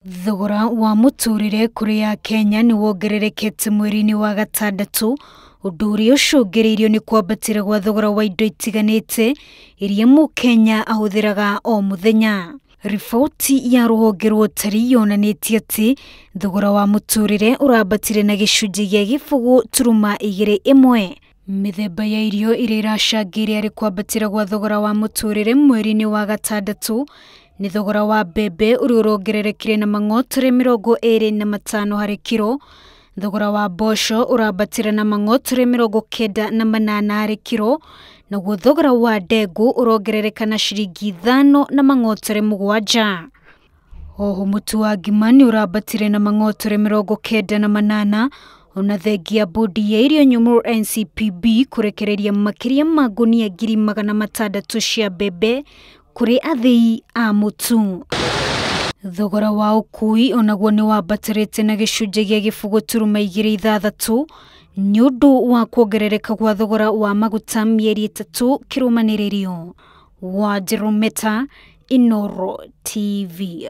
Thogora wa mũtũrĩre kũrĩ Akenya nĩ wongererekete mweri-inĩ wa gatandatũ, ũndũ ũrĩa ũcũngĩrĩirio nĩ kwambatĩra gwa thogora wa indo itiganĩte iria mũkenya ahũthĩraga o mũthenya. Riboti ya rũhonge rwa ũtari yonanĩtie atĩ thogora wa mũtũrĩre ũrambatire na gĩcunjĩ gĩa 0.21. Mĩthemba ya irio iria iracangĩire harĩ kwambatĩra gwa thogora wa mũtũrĩre mweri-inĩ wa gatandatũ nĩ thogora wa mbembe ũrĩa ũrongererekire na mang'otore 25 harĩ kiro, thogora wa mboco ũrambatĩra na mang'otore 98 harĩ kiro, naguo thogora wa ndengũ ũrongerereka na ciringi 5 na mang'otore 7. Oho mũtu wa ngima nĩ ũrambatire na mang'otore 98, ona thengia bodi ya irio nyũmũ NCPB kũrekereria makĩria ma ngũnia 600,000 cia mbembe kũrĩ athĩi a mũtu. Thogora wa ũkui onaguo nĩ wambatĩrĩte na gĩcunjĩ gĩa 0.26 nĩ ũndũ wa kuongerereka gwa thogora wa maguta mĩeri 3 kĩrũmanĩrĩrio. Wanjerũ Meta, Inooro TV.